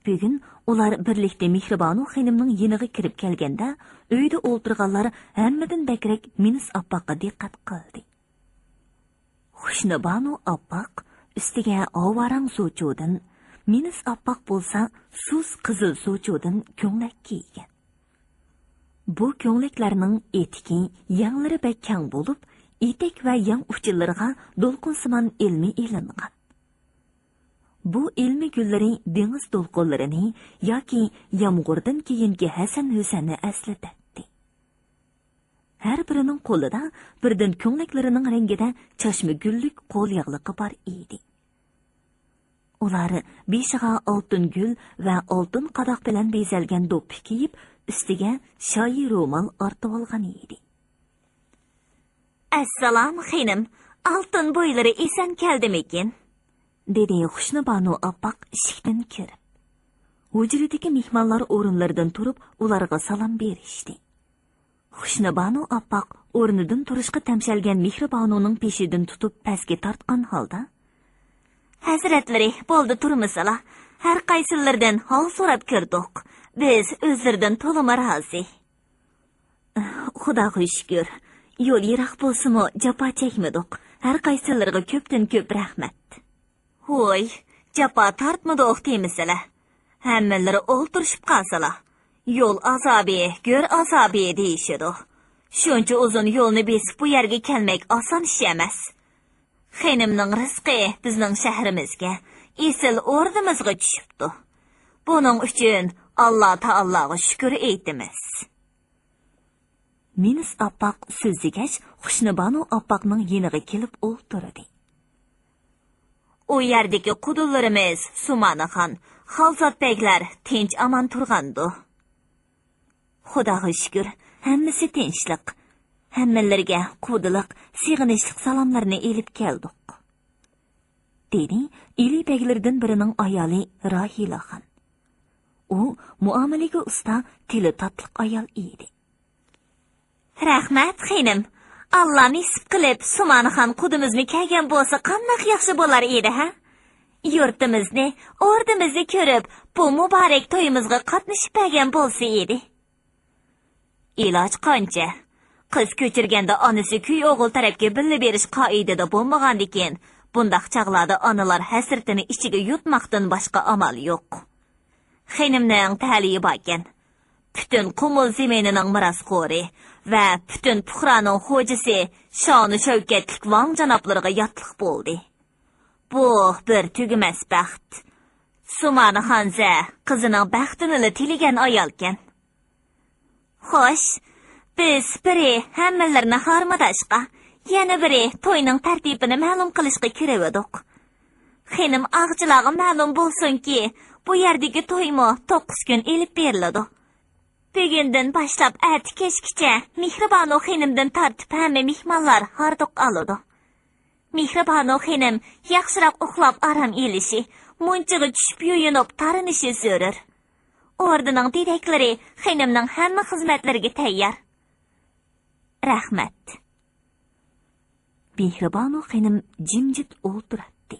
بۈگۈن ئۇلار بىرلىكتە مېھرىبانۇ خېنىمنىڭ يېنىغا كىرىپ كەلگەندە، ئۆيدە ئولتۇرغانلار ھەممىدىن بەكرەك مىنىس ئاپپاققا دىققەت قىلدى. خۇشنىبانۇ ئاپپاق ئۈستىگە ھاۋاراڭ زوچۇدىن، مىنىس ئاپپاق بولسا سۇس قىزىل زوچۇدىن كۆڭلەك كىيگەن. بۇ كۆڭلەكلەرنىڭ ئېتىكى، يەڭلىرى بەك كەڭ بولۇپ، ئېتەك ۋە يەڭ ئۇچلىرىغا دولقۇنسىمان ئىلمى ئېلىنغان. بۇ ئىلمى گۈللىرى دېڭىز دولقۇنلىرىنى ياكى يامغۇردىن كېيىنكى ھەسەن-ھۈسەننى ئەسلىتەتتى. ھەر بىرىنىڭ قولىدا بىردىن كۆڭلەكلىرىنىڭ رەڭگىدە چاچما گۈللۈك قول ياغلىقى بار ئىدى. ئۇلار بېشىغا ئالتۇن گۈل ۋە ئالتۇن قاداق بىلەن بېزەلگەن دوپپا كىيىپ، ئۈستىگە شايى رومال ئارتىۋالغان ئىدى. ئەسسالام، خېنىم. ئالتۇن بويلىرى ئېسەن كەلدىمىكىن؟ دېدى خۇشنىبانۇ ئاپپاق ئىشىكتىن كىرىپ. ھۇجرىدىكى مېھمانلار ئورۇنلىرىدىن تۇرۇپ، ئۇلارغا سالام بېرىشتى. خۇشنىبانۇ ئاپپاق ئورنىدىن تۇرۇشقا تەمشەلگەن مېھرىبانۇنىڭ بېشىدىن تۇتۇپ پەسكە تارتقان ھالدا، ھەزرەتلىرى، بولدى تۇرمىسىلا، ھەر قايسىلىرىدىن ھال سوراپ كىردۇق. بىز ئۆزلىرىدىن تولىمۇ رازى. خۇداغا شۈكۈر، يول يىراق بولسىمۇ جاپا چەكمىدۇق. ھەر قايسىلىرىغا كۆپتىن كۆپ رەھمەت. ھوي، جاپا تارتمىدۇق دېمىسىلە. ھەممىلىرى ئولتۇرۇشۇپ قالسىلا. يول ئازابى، گۆر ئازابى دېيىشىدۇ. شۇنچە ئۇزۇن يولنى بېسىپ بۇ يەرگە كەلمەك ئاسان ئىش ئەمەس. خېنىمنىڭ رىزقى بىزنىڭ شەھىرىمىزگە، ئېسىل ئوردىمىزغا چۈشۈپتۇ. بۇنىڭ ئۈچۈن ئاللا تائالاغا شۈكۈر ئېيتىمىز. مىنىس ئاپپاق سۆزلىگەچ، خۇشنىبانۇ ئاپپاقنىڭ يېنىغا كېلىپ ئولتۇردى. ئۇ يەردىكى قۇدىلىرىمىز سۇمانىخان، خالزات بەگلەر تىنچ-ئامان تۇرغاندۇ؟ خۇداغا شۈكۈر، ھەممىسى تىنچلىق. ھەممىلىرىگە قۇدىلىق، سېغىنىشلىق سالاملارنى ئېلىپ كەلدۇق، دېدى ئىلى بەگلىرىدىن بىرىنىڭ ئايالى راھىلەخان. ئۇ مۇئامىلىگە ئۇستا، تىلى تاتلىق ئايال ئىدى. رەھمەت، خېنىم. ئاللا نېسىپ قىلىپ، سۇمانىخان قۇدىمىزمۇ كەلگەن بولسا، قانداق ياخشى بولار ئىدى، ھە؟ يۇرتىمىزنى، ئوردىمىزنى كۆرۈپ، بۇ مۇبارەك تويىمىزغا قاتنىشىپ بەرگەن بولسا ئىدى. ئىلاج قانچە؟ قىز كۆچۈرگەندە ئانىسى كۈي ئوغۇل تەرەپكە بىللە بېرىش قائىدىدە بولمىغاندىكىن، بۇنداق چاغلاردا ئانىلار ھەسرىتىنى ئىچىگە يۇتماقتىن باشقا ئامال يوق. خېنىمنىڭ تەلىيى باركەن. پۈتۈن قۇمۇل زېمىنىنىڭ مىراسخورى ۋە پۈتۈن پۇقرانىڭ خوجىسى، شانۇ شەۋكەتلىك ۋاڭ جانابلىرىغا ياتلىق بولدى. بۇ بىر تۈگىمەس بەخت. سۇمانە خانزە قىزىنىڭ بەختىنىلا تىلىگەن ئايالكەن. خوش، بىز بىرى ھەممىلىرىنى ھارمىداشقا، يەنە بىرى توينىڭ تەرتىپىنى مەلۇم قىلىشقا كىرىۋىدۇق. خېنىم ئاغىچىلارغا مەلۇم بولسۇنكى، بۇ يەردىكى تويمۇ توققۇز كۈن ئېلىپ بېرىلىدۇ. بۈگۈندىن باشلاپ ئەتە كەچكىچە مېھرىبانۇ خېنىمدىن تارتىپ ھەممە مېھمانلار ھاردۇق ئالىدۇ. مېھرىبانۇ خېنىم ياخشىراق ئۇخلاپ ئارام ئېلىشى، مۇنچىغا چۈشۈپ يۇيۇنۇپ تارىنىشى زۆرۈر. ئوردىنىڭ دېدەكلىرى خېنىمنىڭ ھەممە خىزمەتلىرىگە تەييار. رەھمەت. مېھرىبانۇ خېنىم جىمجىت ئولتۇراتتى.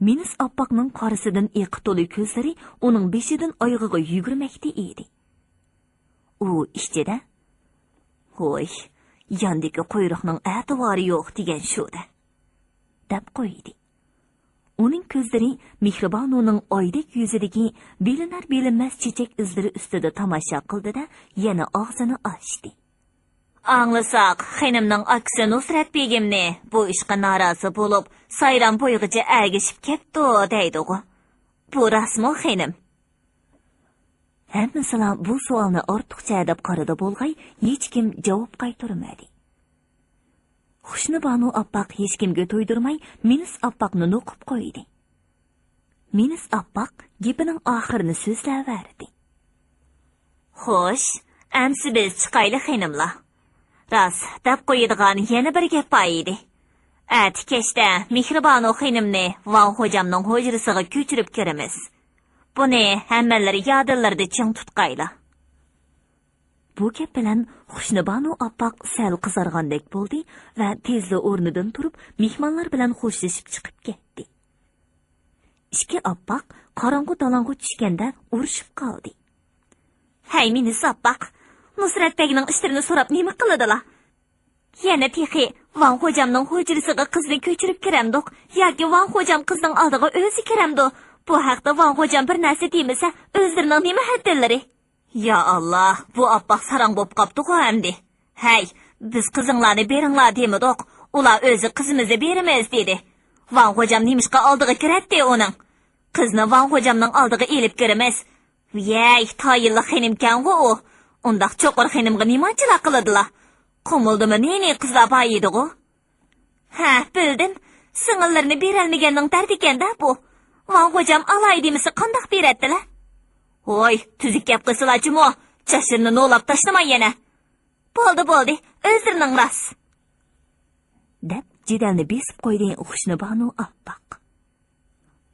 مىنىس ئاپپاقنىڭ قارىسىدىن ئېقى تولا كۆزلىرى ئۇنىڭ بېشىدىن ئايىغىغا يۈگۈرمەكتە ئىدى. ئۇ ئىچىدە، ھوي، ياندىكى قۇيرۇقنىڭ ئەتىۋارى يوق دېگەن شۇ-دە، دەپ قويدى. ئۇنىڭ كۆزلىرى مېھرىبانۇنىڭ ئايدەك يۈزىدىكى بىلىنەر-بىلىنمەس چېچەك ئىزلىرى ئۈستىدە تاماشا قىلدى-دە، يەنە ئاغزىنى ئاچتى. ئاڭلىساق، خېنىمنىڭ ئاكىسى نۇسرەت بېگىمنى بۇ ئىشقا نارازى بولۇپ، سايرام بويىغىچە ئەگىشىپ كەپتۇ دەيدىغۇ. بۇ راستمۇ، خېنىم؟ ھەممىسىلا بۇ سوئالنى ئارتۇقچە دەپ قارىدى بولغاي، ھېچكىم جاۋاب قايتۇرمىدى. خۇشنىبانۇ ئاپپاق ھېچكىمگە تۇيدۇرماي مىنىس ئاپپاقنى نوقۇپ قويدى. مىنىس ئاپپاق گېپىنىڭ ئاخىرىنى سۆزلەۋەردى. خوش، ئەمسە بىز چىقايلى، خېنىملار. راست، دەپ قويىدىغان يەنە بىر گەپ بار ئىدى. ئەتە كەچتە مېھرىبانۇ خېنىمنى ۋاڭ خوجامنىڭ ھۇجرىسىغا كۆچۈرۈپ كىرىمىز. بۇنى ھەممىلىرى يادىلىرىدا چىڭ تۇتقايلا. بۇ گەپ بىلەن خۇشنىبانۇ ئاپپاق سەل قىزارغاندەك بولدى ۋە تېزلا ئورنىدىن تۇرۇپ، مېھمانلار بىلەن خوشلىشىپ چىقىپ كەتتى. ئىككى ئاپپاق قاراڭغۇ دالاڭغۇ چۈشكەندە ئۇرۇشۇپ قالدى. ھەي، مىنىس ئاپپاق، نۇسرەت بەگنىڭ ئىشلىرىنى سوراپ نېمە قىلىدىلا؟ يەنە تېخى ۋاڭ خوجامنىڭ ھۇجرىسىغا قىزنى كۆچۈرۈپ كىرەمدۇق ياكى ۋاڭ خوجام قىزنىڭ ئالدىغا ئۆزى كىرەمدۇ؟ بۇ ھەقتە ۋاڭ خوجام بىر نەرسە دېمىسە، ئۆزلىرىنىڭ نېمە ھەددىلىرى؟ يا ئاللا، بۇ ئاپپاق ساراڭ بوپ قاپتىغۇ ئەمدى. ھەي، بىز قىزىڭلارنى بېرىڭلار دېمىدۇق، ئۇلار ئۆزى قىزىمىزنى بېرىمىز دېدى. ۋاڭ خوجام نېمىشقا ئالدىغا كىرەتتى ئۇنىڭ؟ قىزنى ۋاڭ خوجامنىڭ ئالدىغا ئېلىپ كىرىمىز. ۋىيەي، تايىنلىق خېنىمكەنغۇ ئۇ. ئۇنداق چوقۇر خېنىمغا نېمانچىلار قىلىدىلا؟ قۇمۇلدىمۇ نى-نى قىزلار بار ئىدىغۇ؟ ھە، بىلدىم. سىڭىللىرىنى بېرەلمىگەننىڭ دەردىكەن-دە بۇ. ۋاڭ خوجام ئالاي دېمىسە قانداق بېرەتتىلە؟ ھوي، تۈزۈك گەپ قىلسىلا جۇمۇ. چاچلىرىنى نولاپ تاشلىماي يەنە. بولدى، بولدى، ئۆزلىرىنىڭ راست. دەپ جېدەلنى بېسىپ قويدى خۇشنىبانۇ ئاپپاق.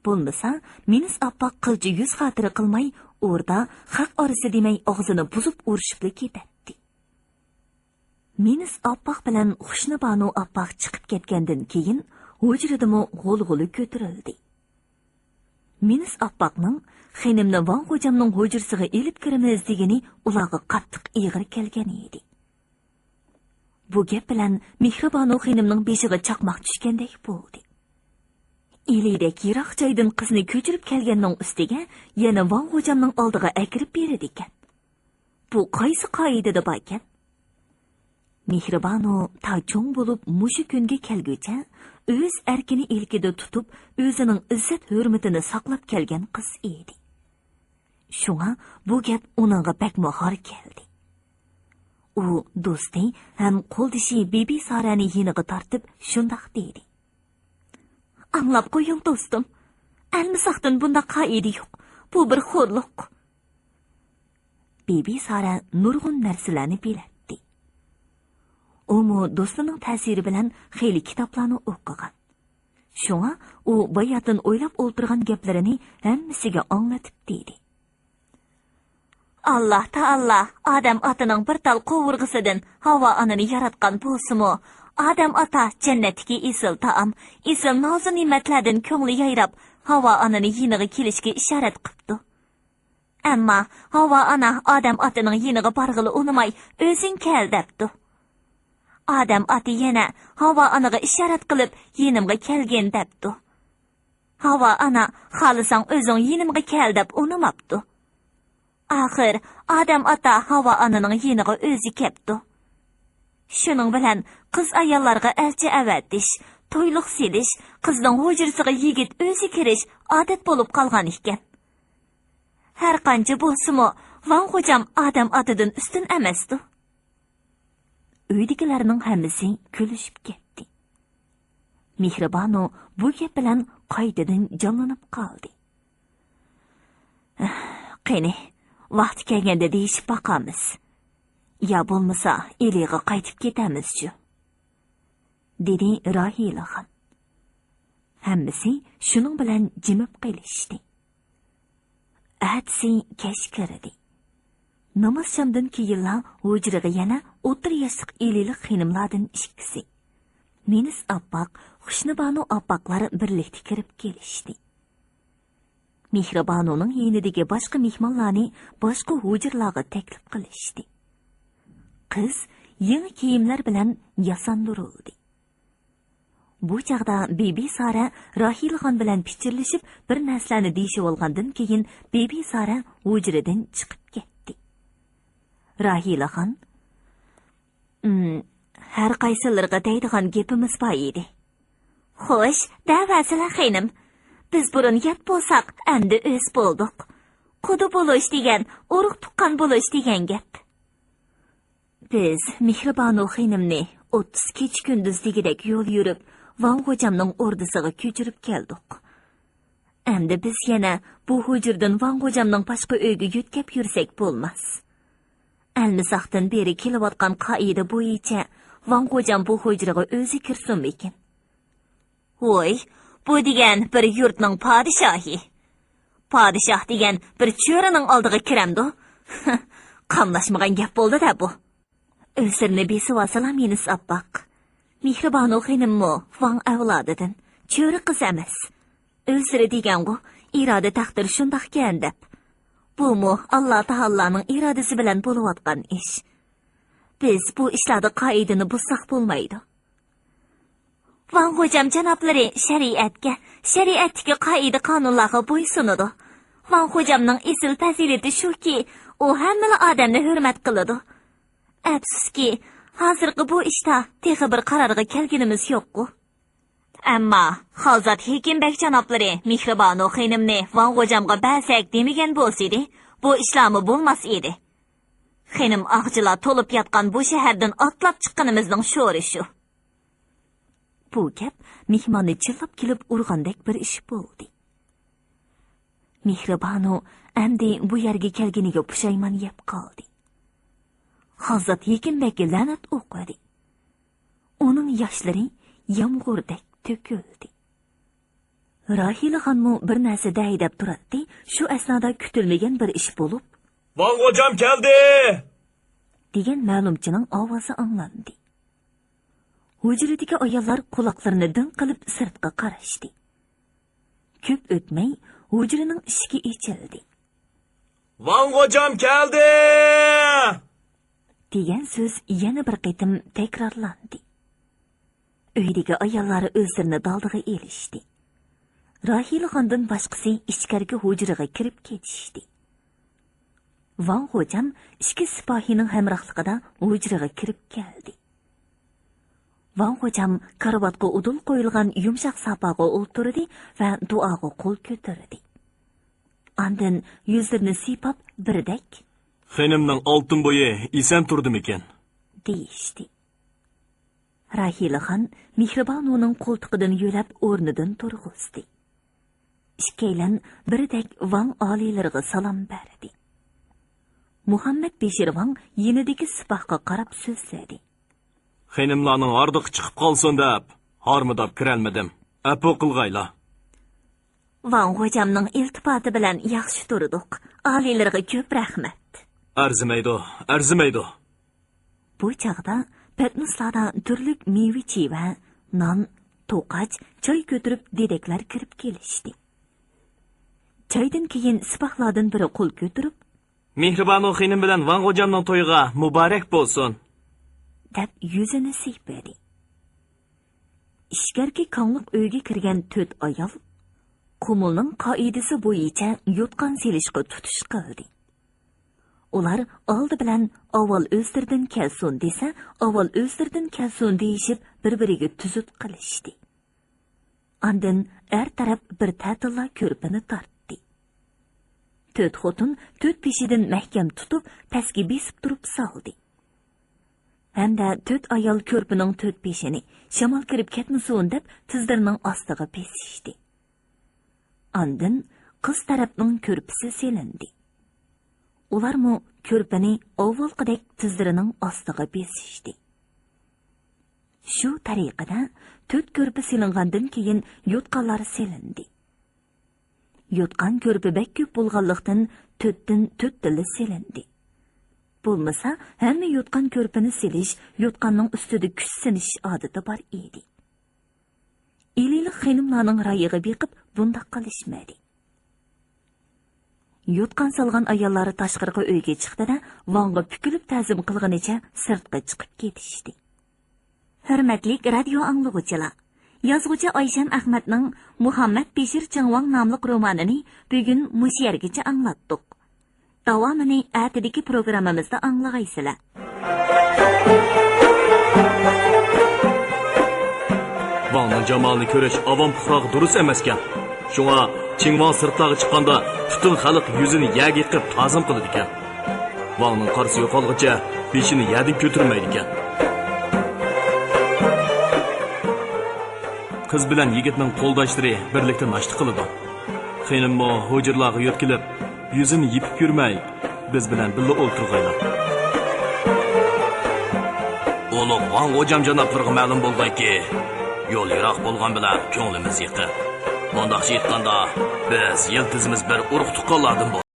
بولمىسا، مىنىس ئاپپاق قىلچە يۈز خاتىرە قىلماي، ئوردا، خەق ئارىسى دېمەي ئاغزىنى بۇزۇپ ئۇرۇشۇپلا كېتەتتى. مىنىس ئاپپاق بىلەن خۇشنىبانۇ ئاپپاق چىقىپ كەتكەندىن كېيىن، ھۇجرىدىمۇ غۇلغۇلا كۆتۈرۈلدى. مىنىس ئاپپاقنىڭ خېنىمنى ۋاڭ خوجامنىڭ ھۇجرىسىغا ئېلىپ كىرىمىز دېگىنى ئۇلارغا قاتتىق ئېغىر كەلگەن ئىدى. بۇ گەپ بىلەن مېھرىبانۇ خېنىمنىڭ بېشىغا چاقماق چۈشكەندەك بولدى. ئىلىدەك يىراق جايدىن قىزنى كۆچۈرۈپ كەلگەننىڭ ئۈستىگە يەنە ۋاڭ خوجامنىڭ ئالدىغا ئەكىرىپ بېرىدىكەن. بۇ قايسى قائىدىدە باركەن؟ مېھرىبانۇ تا چوڭ بولۇپ مۇشۇ كۈنگە كەلگۈچە ئۆز ئەركىنى ئىلكىدە تۇتۇپ، ئۆزىنىڭ ئىززەت-ھۆرمىتىنى ساقلاپ كەلگەن قىز ئىدى. شۇڭا بۇ گەپ ئۇنىڭغا بەكمۇ ھار كەلدى. ئۇ دوستى ھەم قولدىشى بىبىسارەنى يېنىغا تارتىپ شۇنداق دېدى: «ئاڭلاپ قويۇڭ، دوستۇم. ئەلمىساقتىن بۇنداق قائىدە يوق. بۇ بىر خورلۇق.» بىبىسارە نۇرغۇن نەرسىلەرنى بىلەتتى. ئۇمۇ دوستىنىڭ تەسىرى بىلەن خېلى كىتابلارنى ئوقۇغان. شۇڭا ئۇ باياتىن ئويلاپ ئولتۇرغان گەپلىرىنى ھەممىسىگە ئاڭلىتىپ دېدى: «ئاللا تائالا ئادەم ئاتىنىڭ بىر تال قوۋۇرغىسىدىن ھاۋا ئانىنى ياراتقان بولسىمۇ، ئادەم ئاتا جەننەتتىكى ئېسىل تائام، ئېسىل نازۇ نېمەتلەردىن كۆڭلى يايراپ، ھاۋا ئانىنى يېنىغا كېلىشكە ئىشارەت قىپتۇ. ئەمما ھاۋا ئانا ئادەم ئاتىنىڭ يېنىغا بارغىلى ئۇنىماي، ئۆزۈڭ كەل دەپتۇ. ئادەم ئاتا يەنە ھاۋا ئانىغا ئىشارەت قىلىپ، يېنىمغا كەلگىن دەپتۇ. ھاۋا ئانا، خالىساڭ ئۆزۈڭ يېنىمغا كەل دەپ ئۇنىماپتۇ. ئاخىر ئادەم ئاتا ھاۋا ئانىنىڭ يېنىغا ئۆزى كەپتۇ. شۇنىڭ بىلەن قىز ئاياللارغا ئەلچى ئەۋەتىش، تويلۇق سېلىش، قىزنىڭ ھۇجرىسىغا يىگىت ئۆزى كىرىش ئادەت بولۇپ قالغان ئىكەن. ھەر قانچە بولسىمۇ، ۋاڭ خوجام ئادەم ئاتىدىن ئۈستۈن ئەمەستۇ.» ئۆيدىكىلەرنىڭ ھەممىسى كۈلۈشۈپ كەتتى. مېھرىبانۇ بۇ گەپ بىلەن قايتىدىن جانلىنىپ قالدى. «قېنى، ۋاقتى كەلگەندە دېيىشىپ باقارمىز. يا بولمىسا، ئىلىغا قايتىپ كېتەرمىزچۇ؟» دېدى راھىلىخان. ھەممىسى شۇنىڭ بىلەن جىمىپ قېلىشتى. ئەتىسى كەچ كىردى. نامازشامدىن كېيىنلا ھۇجرىغا يەنە ئوتتۇرا ياشلىق ئىلىلىق خېنىملاردىن ئىككىسى، مىنىس ئاپپاق، خۇشنىبانۇ ئاپپاقلار بىرلىكتە كىرىپ كېلىشتى. مېھرىبانۇنىڭ يېنىدىكى باشقا مېھمانلارنى باشقا ھۇجرىلارغا تەكلىپ قىلىشتى. قىز يېڭى كىيىملەر بىلەن ياساندۇرۇلدى. بۇ چاغدا بىبىسارە راھىلىخان بىلەن پىچىرلىشىپ، بىر نەرسىلەرنى دېيىشىۋالغاندىن كېيىن، بىبىسارە ھۇجرىدىن چىقىپ كەتتى. راھىلىخان: «ئىم، ھەر قايسىلىرىغا دەيدىغان گېپىمىز بار ئىدى.» «خوش، دەۋەرسىلە خېنىم. بىز بۇرۇن يات بولساق، ئەمدى ئۆز بولدۇق. قۇدا بولۇش دېگەن، ئۇرۇق-تۇغقان بولۇش دېگەن گەپ.» بىز مېھرىبانۇ خېنىمنى ئوتتۇز كېچە-كۈندۈز دېگۈدەك يول يۈرۈپ، ۋاڭ غوجامنىڭ ئوردىسىغا كۆچۈرۈپ كەلدۇق. ئەمدى بىز يەنە بۇ ھۇجرىدىن ۋاڭ غوجامنىڭ باشقا ئۆيىگە يۆتكەپ يۈرسەك بولماس. ئەلمىساقتىن بېرى كېلىۋاتقان قائىدە بويىچە، ۋاڭ غوجام بۇ ھۇجرىغا ئۆزى كىرسۇنمىكىن؟ ۋوي، بۇ دېگەن بىر يۇرتنىڭ پادىشاھى. پادىشاھ دېگەن بىر چۆرىنىڭ ئالدىغا كىرەمدۇ؟ قاملاشمىغان گەپ بولدى-دە بۇ. ئۆزلىرىنى بېسىۋالسىلا، مىنىس ئاپپاق. مېھرىبانۇ خېنىممۇ ۋاڭ ئەۋلادىدىن، چۆرە قىز ئەمەس. ئۆزلىرى دېگەنغۇ، ئىرادە تەقدىر شۇنداقكەن دەپ. بۇمۇ ئاللا تائالانىڭ ئىرادىسى بىلەن بولۇۋاتقان ئىش. بىز بۇ ئىشلاردا قائىدىنى بۇزساق بولمايدۇ. ۋاڭ غوجام جانابلىرى شەرىئەتكە، شەرىئەتتىكى قائىدە-قانۇنلارغا بويسۇنىدۇ. ۋاڭ غوجامنىڭ ئېسىل پەزىلىتى شۇكى، ئۇ ھەممىلا ئادەمنى ھۆرمەت قىلىدۇ. ئەپسۇسكى، ھازىرقى بۇ ئىشتا تېخى بىر قارارغا كەلگىنىمىز يوققۇ. ئەمما خالزات ھېكىم بەگ جانابلىرى مېھرىبانۇ خېنىمنى ۋاڭ غوجامغا بەرسەك دېمىگەن بولسىدى، بۇ ئىشلارمۇ بولماس ئىدى. خېنىم ئاغچىلار تولۇپ ياتقان بۇ شەھەردىن ئاتلاپ چىققىنىمىزنىڭ شورى شۇ. بۇ گەپ مېھماننى چىللاپ كېلىپ ئۇرغاندەك بىر ئىش بولدى. مېھرىبانۇ ئەمدى بۇ يەرگە كەلگىنىگە پۇشايمان يەپ قالدى. خالزات ھېكىم بەگكە لەنەت ئوقۇدى. ئۇنىڭ ياشلىرى يامغۇردەك تۆكۈلدى. راھىلىخانمۇ بىر نەرسە دەي دەپ تۇراتتى، شۇ ئەسنادا كۈتۈلمىگەن بىر ئىش بولۇپ، ۋاڭ غوجام كەلدى! دېگەن مەلۇمچىنىڭ ئاۋازى ئاڭلاندى. ھۇجرىدىكى ئاياللار قۇلاقلىرىنى دىڭ قىلىپ سىرتقا قاراشتى. كۆپ ئۆتمەي، ھۇجرىنىڭ ئىشىكى ئېچىلدى. ۋاڭ غوجام كەلدى! دېگەن سۆز يەنە بىر قېتىم تەكرارلاندى. ئۆيدىكى ئاياللار ئۆزلىرىنى دالدىغا ئېلىشتى. راھىلىخاندىن باشقىسى ئىچكەرىكى ھۇجرىغا كىرىپ كېتىشتى. ۋاڭ غوجام ئىككى سىپاھىنىڭ ھەمراھلىقىدا ھۇجرىغا كىرىپ كەلدى. ۋاڭ غوجام كارىۋاتقا ئۇدۇل قويۇلغان يۇمشاق ساپاغا ئولتۇردى ۋە دۇئاغا قول كۆتۈردى. ئاندىن يۈزلىرىنى سىيپاپ بىردەك، خېنىمنىڭ ئالتۇن بويى ئېسەن تۇردىمىكىن؟ دېيىشتى. راھىلىخان مېھرىبانۇنىڭ قولتۇقىدىن يۆلەپ ئورنىدىن تۇرغۇزدى. ئىككىيلەن بىردەك ۋاڭ ئالىيلىرىغا سالام بەردى. مۇھەممەد بېشىر ۋاڭ يېنىدىكى سىپاھقا قاراپ سۆزلىدى. خېنىملارنىڭ ھاردۇقى چىقىپ قالسۇن دەپ، ھارمىداپ كىرەلمىدىم. ئەپۇ قىلغايلا. ۋاڭ غوجامنىڭ ئىلتىپاتى بىلەن ياخشى تۇردۇق. ئالىيلىرىغا كۆپ رەھمەت. ئەرزىمەيدۇ، ئەرزىمەيدۇ. بۇ چاغدا پەتنۇسلاردا تۈرلۈك مېۋە-چىۋە، نان، توقاچ، چاي كۆتۈرۈپ دېدەكلەر كىرىپ كېلىشتى. چايدىن كېيىن سىپاھلاردىن بىرى قول كۆتۈرۈپ، مېھرىبانۇ خېنىم بىلەن ۋاڭ غوجامنىڭ تويىغا مۇبارەك بولسۇن! دەپ يۈزىنى سىيپىدى. ئىچكەركى كاڭلىق ئۆيگە كىرگەن تۆت ئايال قۇمۇلنىڭ قائىدىسى بويىچە يوتقان سېلىشقا تۇتۇش قىلدى. ئۇلار ئالدى بىلەن ئاۋۋال ئۆزلىرىدىن كەلسۇن دېسە، ئاۋۋال ئۆزلىرىدىن كەلسۇن دېيىشىپ، بىر-بىرىگە تۈزۈت قىلىشتى. ئاندىن ئەر تەرەپ بىر تەتىللا كۆرپىنى تارتتى. تۆت خوتۇن تۆت پېشىدىن مەھكەم تۇتۇپ، پەسكە بېسىپ تۇرۇپ سالدى. ھەمدە تۆت ئايال كۆرپىنىڭ تۆت پېشىنى، شامال كىرىپ كەتمىسۇن دەپ، تىزلىرىنىڭ ئاستىغا بېسىشتى. ئاندىن قىز تەرەپنىڭ كۆرپىسى سېلىندى. ئۇلارمۇ كۆرپىنى ئاۋۋالقىدەك تىزلىرىنىڭ ئاستىغا بېسىشتى. شۇ تەرىقىدە تۆت كۆرپە سېلىنغاندىن كېيىن يوتقانلار سېلىندى. يوتقان كۆرپە بەك كۆپ بولغانلىقتىن، تۆتتىن تۆتتىلا سېلىندى. بولمىسا، ھەممە يوتقان كۆرپىنى سېلىش، يوتقاننىڭ ئۈستىدە كۈچ سىنىشىش ئادىتى بار ئىدى. ئىلىلىق خېنىملارنىڭ رايىغا بېقىپ بۇنداق قىلىشمىدى. يوتقان سالغان ئاياللار تاشقىرىقى ئۆيگە چىقتى-دە، ۋاڭغا پۈكۈلۈپ تەزىم قىلغىنىچە سىرتقا چىقىپ كېتىشتى. ھۆرمەتلىك رادىيو ئاڭلىغۇچىلار! يازغۇچى ئايشەم ئەخمەتنىڭ مۇھەممەد بېشىر چىڭۋاڭ ناملىق رومانىنى بۈگۈن مۇشۇ يەرگىچە ئاڭلاتتۇق. داۋامىنى ئەتىدىكى پروگراممىمىزدا ئاڭلىغايسىلەر. ۋاڭنىڭ جامالىنى كۆرۈش ئاۋام پۇقراغا دۇرۇس ئەمەسكەن. شۇڭا چىڭۋاڭ سىرتلارغا چىققاندا پۈتۈن خەلق يۈزىنى يەرگە يېقىپ تازىم قىلىدىكەن. ۋاڭنىڭ قارىسى يوقالغۇچە بېشىنى يەردىن كۆتۈرمەيدىكەن. قىز بىلەن يىگىتنىڭ قولداشلىرى بىرلىكتە ناشتا قىلىدۇ. خېنىممۇ ھۇجرىلارغا يۆتكىلىپ، يۈزىنى يېپىپ يۈرمەي، بىز بىلەن بىللە ئولتۇرغايلا. ئۇلۇغ ۋاڭ غوجام جانابلىرىغا مەلۇم بولغايكى، يول يىراق بولغان بىلەن كۆڭلىمىز يېقىن. مۇنداقچە ئېيتقاندا، بىز يىلتىزىمىز بىر ئۇرۇق-تۇغقانلاردىن بولدۇق.